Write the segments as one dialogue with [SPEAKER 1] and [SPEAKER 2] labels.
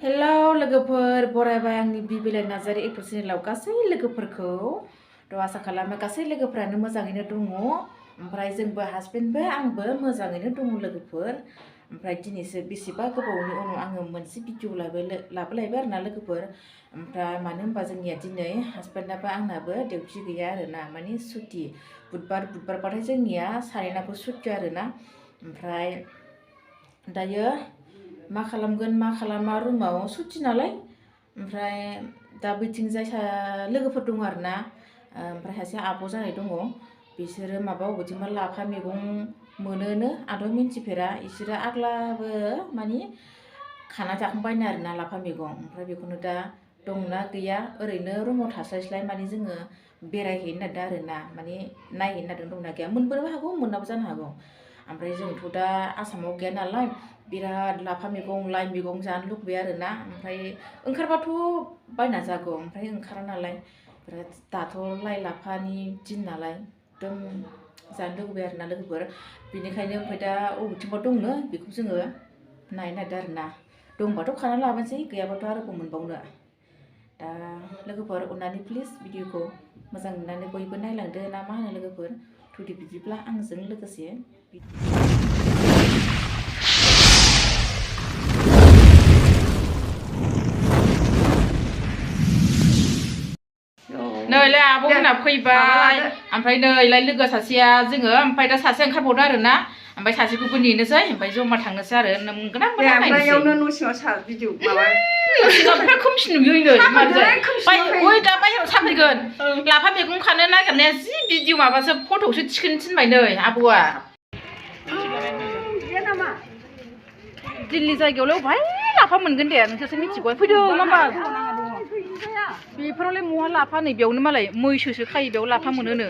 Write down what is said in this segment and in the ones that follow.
[SPEAKER 1] hello लोगोफोर बरायबाय आंनि बिबिलाय Narzary YouTube चेनेलाव गासै लोगोफोरखौ आसा खालामो गासै लोगोफोरानो मोजाङैनो दङ ओमफ्राय जोंबो हासबेन्डबो आंबो मोजाङैनो दङ लोगोफोर ओमफ्राय दिनैसो बेसेबा गोबावनि उनाव आङो मोनसे भिडिअ लाबोलायबाय आरोना लोगोफोर ओमफ्राय मानो होनबा जोंनिया दिनै हासबेन्डाबो आंनाबो डिउटि गैया आरोना माने सुटि बुधबारबाथाय जोंनिया सानैनाबो सुटि आरोना ओमफ्राय दायो मा खालामगोन मा खालामा रुमाव सुटि नालाय ओमफ्राय दा बैथिंजाय लोगोफोर दङ आरोना ओमफ्राय सासे आब' जानाय दङ बिसोरो माबा बबेथिंबा लाफा मैगं मोनोनो आंथ' मिन्थिफेरा इसोरो आग्लाबो माने खाना जाखांबायनो आरोना लाफा मैगं ओमफ्राय बेखौनो दा दंना गैया ओरैनो रुमाव थास्लायस्लाय माने जोङो बेरायहैनो नागिरदों आरोना माने नायहैनो नागिरदों दंना गैया मोनबोनोबो हागौ मोनाबो जानो हागौ ओमफ्राय जोंथ' दा आसामाव गैया नालाय बिराद लाफा मैगं लाइ मैगं जानो लुगैबाय आरोना ओमफ्राय ओंखारबाथ' बायना जागौ ओमफ्राय ओंखारा नालाय बिराद दाथ' लाइ लाफानि दिन नालाय एकदम जानो लुगैबाय आरोना लोगोफोर बेनिखायनो ओमफ्राय दा बबेथिंबा दंनो बेखौ जोङो नायनो नागिरदों आरोना दंबाथ' खाना लाबोनोसै गैयाबाथ' आरोबाव मोनबावनो दा लोगोफोर अननानै प्लिज भिडिअखौ मोजां नुनानै बयबो नायलांदो ना मा होनो लोगोफोर थुदि बिदिब्ला आंजों लोगोसे नैलाय आब' मोना फैबाय ओमफ्राय नैलाय लोगो सासेया जोङो ओमफ्राय दा सासे ओंखारबावदों आरोना ओमफ्राय सासेखौबो नेनोसै ओमफ्राय जमा थांनोसै आरो मोनगोन आं नायनोसै न' सिङाव सा भिडिअ माबा बिराद खोमसि नुयोनो ओइ दा बाहेरायाव साफैगोन लाफा मैगं खानो नागिरनाया जि भिडिअ माबासो फट'सो थिखोनो थिनबाय नै आब'आ दिल्ली जायगायावलाय अबहाय लाफा मोनगोन दे नोंसोरसो मिथिगौ फैदों मामा बेफोरावलाय महा लाफा नै बेयावनो मालाय मैसोसो खायो बेयाव लाफा मोनोनो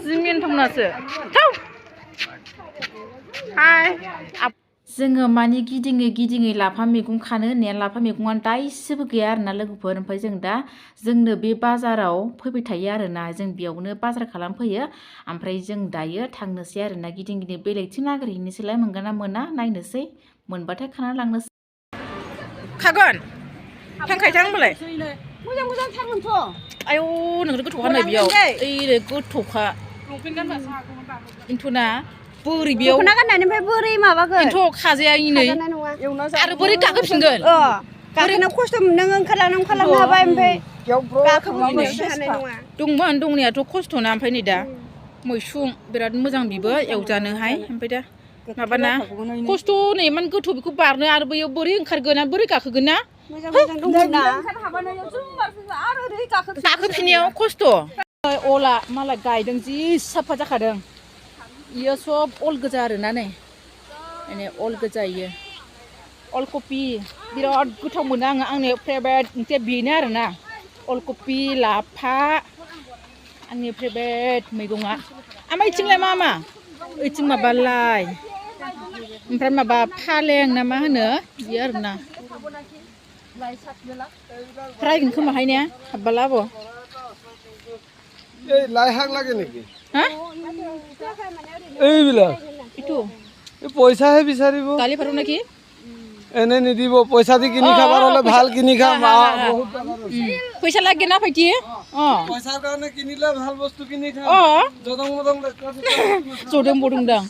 [SPEAKER 1] जि मिन्थावनासो जोङो माने गिदिङै लाफा मैगं खानो होननाया लाफा मैगङानो दाइसेबो गैया आरोना लोगोफोर ओमफ्राय जों दा जोंनो बे बाजाराव फैबाय थायो आरोना जों बेयावनो बाजार खालामफैयो ओमफ्राय जों दायो थांनोसै आरोना गिदिं बेलेगथिं नागिरहैनोसैलाय मोनगोन ना मोना नायनोसै मोनबाथाय खाना लांनोसै खागोन थांखायथां होनबालाय मोजां थारमोनथ' आयौ नोंसोर गोथौखा नै बेयाव ओइ गोथौखा इन्थ'ना बोरै बेयाव दख'ना गाननानै ओमफ्राय बोरै माबागोन इन्थ' खाजाया इनै आरो बोरै गाखोफिनगोन गाखोनो खस्थ' नों ओंखारलांनो हाबाय ओमफ्राय गाखोबोफिननो हानाय नङा दंमोन दंनायाथ' खस्थ'ना ओमफ्राय नै दा मैसुं बिराद मोजां बिबो एवजानोहाय ओमफ्राय दा माबाना खस्थ' नै इमान गोथौ बेखौ बारनो आरो बैयाव बोरै ओंखारगोन आरो बोरै गाखोगोन ना गाखोफिननायाव खस्थ' अला मालाय गायदों जि साफा जाखादों इयो सब अल गोजा आरोना नै माने अल गोजा इयो अल कफि बिराद गोथाव मोनो आङो आंनि फेभरेट ओंख्रिया बेनो आरोना अल कफि लाफा आंनि फेभरेट मैगङा ओमफ्राय इथिंलाय मा ओइथिं माबा लाइ ओमफ्राय माबा फालें ना मा होनो बियो आरोना रायगोन खोमाहाय ने हाबबा लाबो
[SPEAKER 2] লাই শাক লাগে নেকি
[SPEAKER 1] হ্যাঁ
[SPEAKER 2] এইবিলাক
[SPEAKER 1] ইটো
[SPEAKER 2] পইচাহে বিচাৰিব
[SPEAKER 1] কালি পাৰো নেকি
[SPEAKER 2] এনে নিদিব পইচা দি কিনি খাবার হলে ভাল কিনি খাম বহুত
[SPEAKER 1] পইচা লাগে না ভাইটি
[SPEAKER 2] পইচাৰ কাৰণে কিনিলে ভাল বস্তু কিনি খাম জদং মদং
[SPEAKER 1] জদং বদং দাं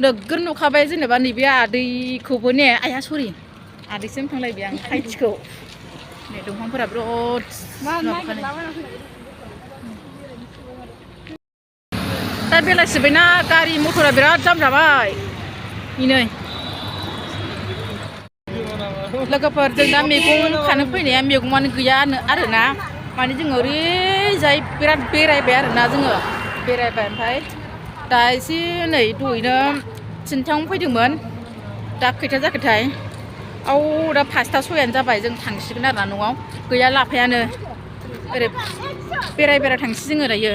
[SPEAKER 1] नोगोर नुखाबाय जेनेबा नैबे आदैखौबो ने आया सरि आदैसिम थांलायबाय आं खायथिखौ नै दंफांफोरा बिराद दा बेलासिबायना गारि मथरा बिराद जाम जाबाय नै लोगोफोर जों दा मैगं खानो फैनाया मैगङानो गैया आरोना माने जोङो ओरैजाय बिराद बेरायबाय आरोना जोङो बेरायबाय ओमफ्राय दा एसे नै दहैनो थिनथायावनो फैदोंमोन दा खैथा जाखोथाय दा 5ता 6यानो जाबाय जों थांसिगोन आरोना न'आव गैया लाफायानो ओरै बेराय थांसै जोङो दायो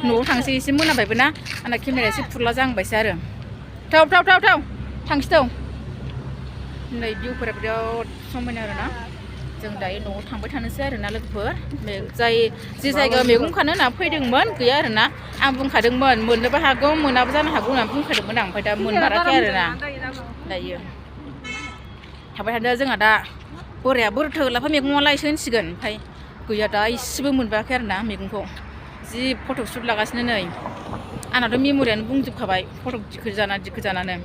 [SPEAKER 1] न'आव थांसै एसे मोनाबायबो ना आंना केमेराया एसे फुरला जाहांबायसो आरो थाव थांसै नै भिउफोरा बिराद समायना आरोना जों दायो न'आव थांबाय थानोसै आरोना लोगोफोर जि जायगायाव मैगं खानो होनना फैदोंमोन गैया आरोना आं बुंखादोंमोन मोननोबो हागौ मोनाबो जानो हागौ होनना बुंखादोंमोन आं ओमफ्राय दा मोनमाराखै आरोना दायो थांबाय थादों जोंहा दा बोराया बोरैथो लाफा मैगङा लायसो होनसिगोन ओमफ्राय गैया दा इसेबो मोनबोआखै आरोना मैगंखौ जि फट' सुट लागासिनो नै आंनाथ' मेम'रियानो बुंजोबखाबाय फट' दिखो जानानो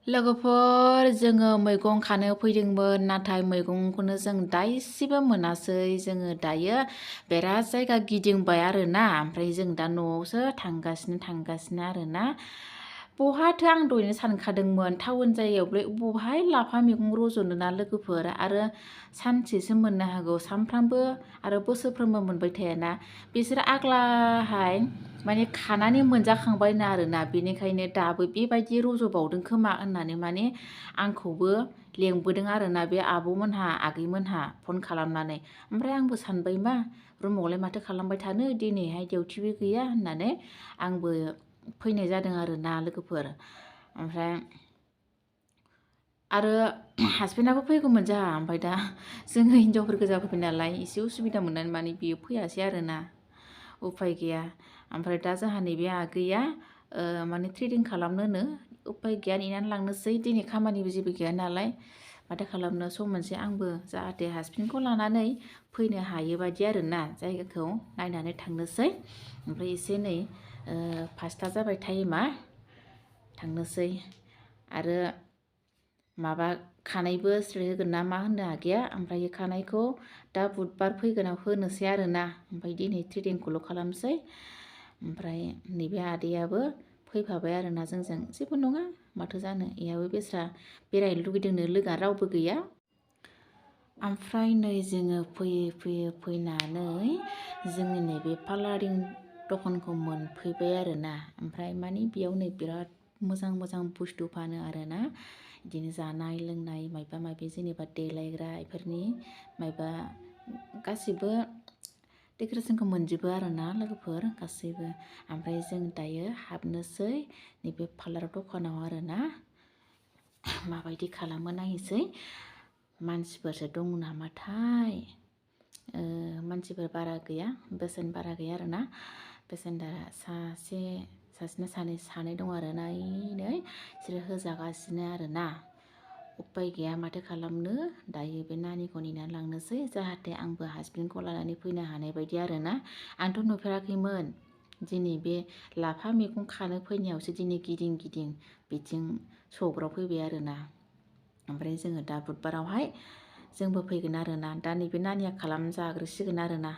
[SPEAKER 1] लोगोफोर जोङो मैगं खानो फैदोंमोन नाथाय मैगंखौनो जों दाइसेबो मोनासै जोङो दायो बिराद जायगा गिदिंबाय आरोना ओमफ्राय जों दा न'आवसो थांगासिनो आरोना बहाथो आं दहायनो सानखादोंमोन टाउन जायगायावलाय बहाय लाफा मैगं रज'नो ना लोगोफोर आरो सानसेसो मोननो हागौ सानफ्रामबो आरो बोसोरफ्रोमबो मोनबाय थायाना बिसोर आग्लाहाय माने खानानै मोनजाखांबायनो आरोना बेनिखायनो दाबो बेबायदि रज'बावदों खोमा होननानै माने आंखौबो लेंबोदों आरोना बे आब'मोनहा आगैमोनहा फन खालामनानै ओमफ्राय आंबो सानबाय मा रुमावलाय माथो खालामबाय थानो दिनैहाय डिउटिबो गैया होननानै आंबो फैनाय जादों आरोना लोगोफोर ओमफ्राय आरो हासबेन्डआबो फैगौमोन जोंहा ओमफ्राय दा जोङो हिनजावफोर गोजा फैबाय नालाय एसे उसुबिदा मोननानै माने बियो फैयासै आरोना उफाय गैया ओमफ्राय दा जोंहा नैबे आगैया माने थ्रेडिं खालामनोनो उफाय गैया नेनानै लांनोसै दिनै खामानिबो जेबो गैया नालाय माथो खालामनो सम मोनसे आंबो जाहाथे हासबेन्डखौ लानानै फैनो हायो बायदि आरोना जायगाखौ नायनानै थांनोसै ओमफ्राय एसे नै 5था जाबाय टाइमा थांनोसै आरो माबा खानायबो स्ट्रेट होगोन ना मा होनो आगैया ओमफ्राय खानायखौ दा बुधबार फैगोनाव होनोसै आरोना ओमफ्राय दिनै थ्रेडिंखौल' खालामसै ओमफ्राय नैबे आदैयाबो फैफाबाय आरोना जोंजों जेबो नङा माथो जानो इयाबो बेस्रा बेरायनो लुगैदोंनो लोगोआ रावबो गैया ओमफ्राय नै जोङो फैनानै जोंनि नैबे पार्लारिं दखानखौ मोनफैबाय आरोना ओमफ्राय माने बेयाव नै बिराद मोजां बुस्थु फानो आरोना बिदिनो जानाय लोंनाय माबा माबि जेनेबा देलायग्रा बेफोरनि माबा गासिबो डेक'रेसनखौ मोनजोबो आरोना लोगोफोर गासैबो ओमफ्राय जों दायो हाबनोसै नैबे पार्लार दखानाव आरोना माबायदि खालामो नायनोसै मानसिफोरसो दङ नामाथाय मानसिफोर बारा गैया बेसेन बारा गैया आरोना बेसेनदारा सासेना सानै दं आरो नायनै बिसोरो होजागासिनो आरोना उपाय गैया माथो खालामनो दायो बे नानिखौ नेनानै लांनोसै जाहाथे आंबो हासबेन्डखौ लानानै फैनो हानाय बायदि आरोना आंथ' नुफेराखैमोन दिनै बे लाफा मैगं खानो फैनायावसो दिनै गिदिं बिथिं सग्राव फैबाय आरोना ओमफ्राय जोङो दा बुधबारावहाय जोंबो फैगोन आरोना दा नैबे नानिया खालामजाग्रोसिगोन आरोना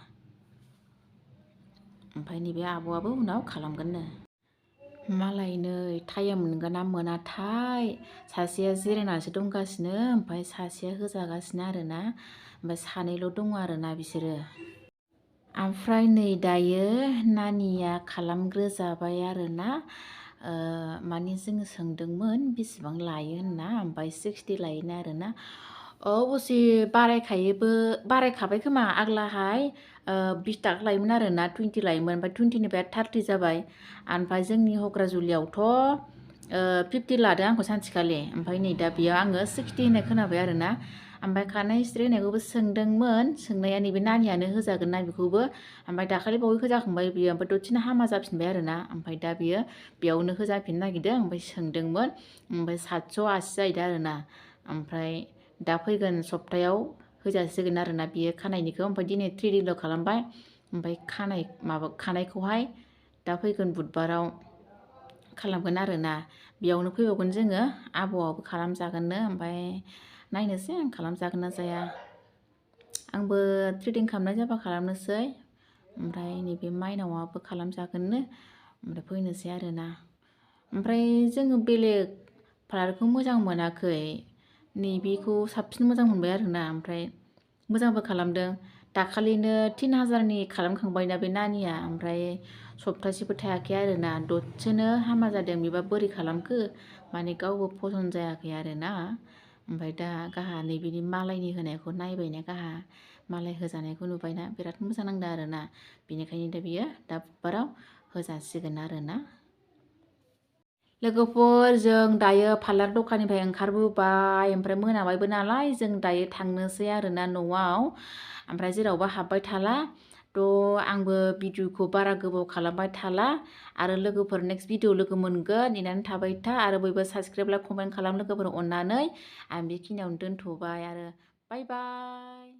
[SPEAKER 1] ओमफ्राय नैबे आब'आबो उनाव खालामगोननो मालाय नै टाइम मोनगोन ना मोनाथाय सासेया जिरायनासो दंगासिनो ओमफ्राय सासेया होजागासिनो आरोना ओमफ्राय सानैल' दङ आरोना बिसोरो ओमफ्राय नै दायो नानिया खालामग्रोजाबाय आरोना माने जोङो सोंदोंमोन बेसेबां लायो होनना ओमफ्राय 60 लायोनो आरोना अबसे बारायखाबाय खोमा आग्लाहाय 20 थाखा लायोमोन आरोना 20 लायोमोन ओमफ्राय 20निफ्राय 30 जाबाय ओमफ्राय जोंनि हग्राजुलियावथ' 50 लादों आंखौ सानसेखालि ओमफ्राय नै दा बेयाव आङो 60 होननाय खोनाबाय आरोना ओमफ्राय खानाय स्ट्रेट होनायखौबो सोंदोंमोन सोंनाया नैबे नानियानो होजागोन ना बेखौबो ओमफ्राय दाखालि बावै होजाखांबाय बियो ओमफ्राय दसेनो हामा जाफिनबाय आरोना ओमफ्राय दा बियो बेयावनो होजाफिननो नागिरदों ओमफ्राय सोंदोंमोन ओमफ्राय 780 जाहैदों आरोना ओमफ्राय दा फैगोन सप्तायाव होजासिगोन आरोना बियो खानायनिखौ ओमफ्राय दिनै थ्रेडिंल' खालामबाय ओमफ्राय खानायखौहाय दा फैगोन बुधबाराव खालामगोन आरोना बेयावनो फैबावगोन जोङो आबौआबो खालामजागोननो ओमफ्राय नायनोसै आं खालामजागोन ना जाया आंबो थ्रेडिं खालामनाय जाबा खालामनोसै ओमफ्राय नैबे माइनावआबो खालामजागोननो ओमफ्राय फैनोसै आरोना ओमफ्राय जोङो बेलेग पार्लारखौ मोजां मोनाखै नैबेखौ साबसिन मोजां मोनबाय आरोना ओमफ्राय मोजांबो खालामदों दाखालिनो 3000नि खालामखांबायना बे नानिया ओमफ्राय सप्तासेबो थायाखै आरोना दसेनो हामा जादों बेबा बोरै खालामखो माने गावबो फसन जायाखै आरोना ओमफ्राय दा गाहा नैबेनि मालायनि होनायखौ नायबायना गाहा मालाय होजानायखौ नुबायना बिराद मोजां नांदों आरोना बेनिखायनो दा बियो दा बुधबाराव होजासिगोन आरोना लोगोफोर जों दायो पार्लार दखाननिफ्राय ओंखारबोबाय ओमफ्राय मोनाबायबो नालाय जों दायो थांनोसै आरोना न'आव ओमफ्राय जेरावबो हाबबाय थाला थ' आंबो भिडिअखौ बारा गोबाव खालामबाय थाला आरो लोगोफोर नेक्स्ट भिडिअ लोगो मोनगोन नेनानै थाबाय था आरो बयबो साबस्क्राइब लाइक कमेन्ट खालाम लोगोफोर अननानै आं बेखिनियावनो दोनथ'बाय आरो बाय बाय